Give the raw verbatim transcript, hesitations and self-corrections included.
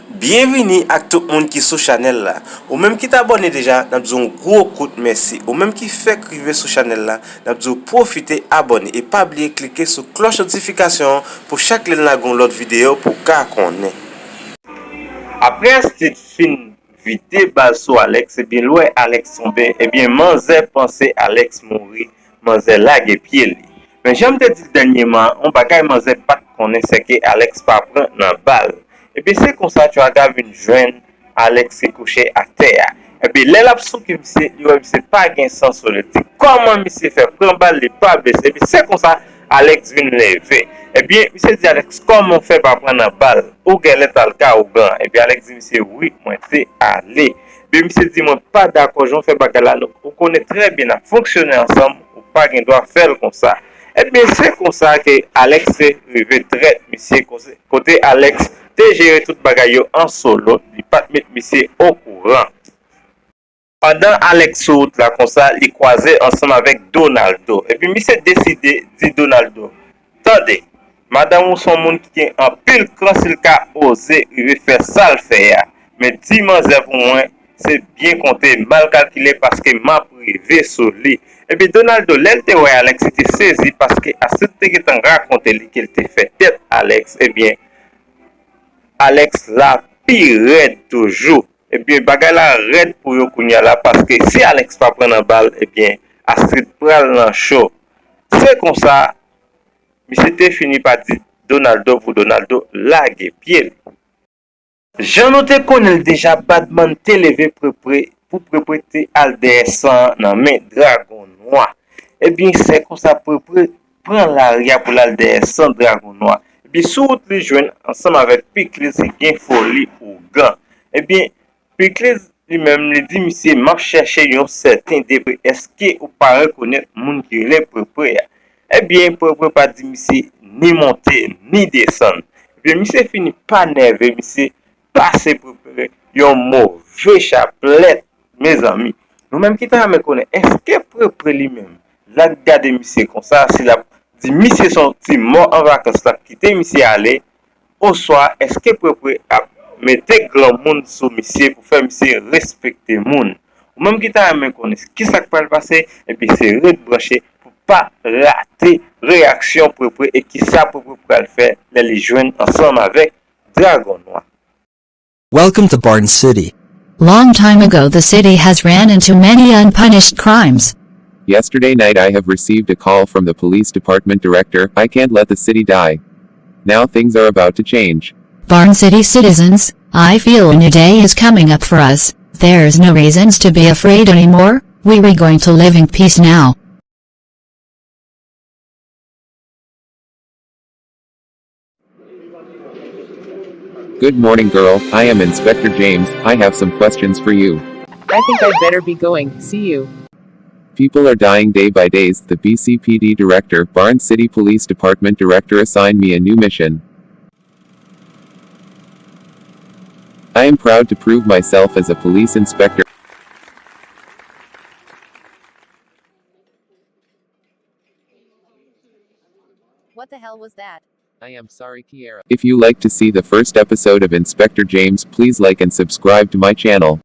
Byenvini ak tout moun ki sou chanèl la. Ou menm ki t abòne deja, n ap di w yon gwo kout mèsi. Ou menm ki fèk rive sou chanèl la, n ap di w pwofite abòne e pa bliye klike sou klòch notifikasyon an pou chak lè n lage yon lòt videyo pou w ka konnen. Apre Astrid fin vide bal sou Alex, ebyen, lè w wè Alex tonbe, ebyen, manzè panse Alex mouri, manzè lage pye li. Men jan m te di l dènyèman, yon bagay manzè pa t konnen, sèke Alex pa pran nan bal. Ebyen, se konsa Traga vin jwenn Alex ki kouche atè a. Ebyen, lè l ap souke misye, li wè misye pa gen san sou li. Li di, kòman misye fè pran bal, li pa blese? Ebyen, se konsa Alex vin leve. Ebyen, misye di Alex, kòman w fè pa pran nan bal? Ou genlè t al ka ougan. Ebyen, Alex di misye, wi, mwen te ale. Ebyen, misye di, mwen pa dakò jan w fè bagay la, nou, ou konnen trè byen n ap fonksyone ansanm, ou pa gen dwa fè l konsa. Ebyen, se konsa ke Alex te rive trèt misye, kote, kote Alex te jere tout bagay yo an solo, li pa t met misye okouran. Pandan Alex sou wout la konsa, li kwaze ansanm avèk Donaldo. Epi misye deside di Donaldo, tande, madanm ou se yon moun ki gen anpil kran, si l ka oze rive fè sa l fè a. Men di manzè pou mwen, se byen konte, mal kalkile, paske m ap rive sou li. Epi Donaldo, lè l te wè Alex, li te sezi paske Astrid te gentan rakonte li ke l te fè tèt Alex. Ebyen, Alex la pi rèd toujou. Ebyen, bagay la rèd pou yo kounye a la, paske si Alex pa pran nan bal, ebyen, Astrid pral nan cho. Se konsa, misye te fini pa di Donaldo pou Donaldo lage pye l. Jan nou te konnen l deja, Badman te leve Prepre pou Prepre te al dèyè San nan men Dragon Nwa. Ebyen, se konsa Prepre pran lari a pou l al dèyè San Dragon Nwa. Epi sou wout li jwenn ansanm avèk Pikliz ki gen foli ougan. Ebyen, Pikliz li menm li di misye, m ap chèche yon sèten Depre, èske ou pa rekonèt moun ki rele Prepre a? Ebyen, Prepre pa di misye ni monte ni desann. Ebyen, misye fini pa nève, misye pase Prepre yon move chaplèt, mezanmi. Nou menm ki ta renmen konnen, èske Prepre li menm, l ap gade misye konsa, si l ap di misye se yon ti mò an vakans, l ap kite misye ale, oswa èske Prepre ap mete granmoun sou misye pou fè misye respekte moun? Ou menm ki ta renmen konnen kisa k pral pase, ebyen se ret branche pou pa rate reyaksyon Prepre e kisa Prepre pral fè lè li jwenn ansanm avèk Dragon Nwa. Welcome to Barn City. Long time ago, the city has ran into many unpunished crimes. Yesterday night I have received a call from the police department director, I can't let the city die. Now things are about to change. Barn City citizens, I feel a new day is coming up for us. There's no reasons to be afraid anymore. We are going to live in peace now. Good morning, girl. I am Inspector James. I have some questions for you. I think I'd better be going. See you. People are dying day by days. The B C P D director, Barn City Police Department director assigned me a new mission. I am proud to prove myself as a police inspector. What the hell was that? I am sorry, Kiera. If you like to see the first episode of Inspector James, please like and subscribe to my channel.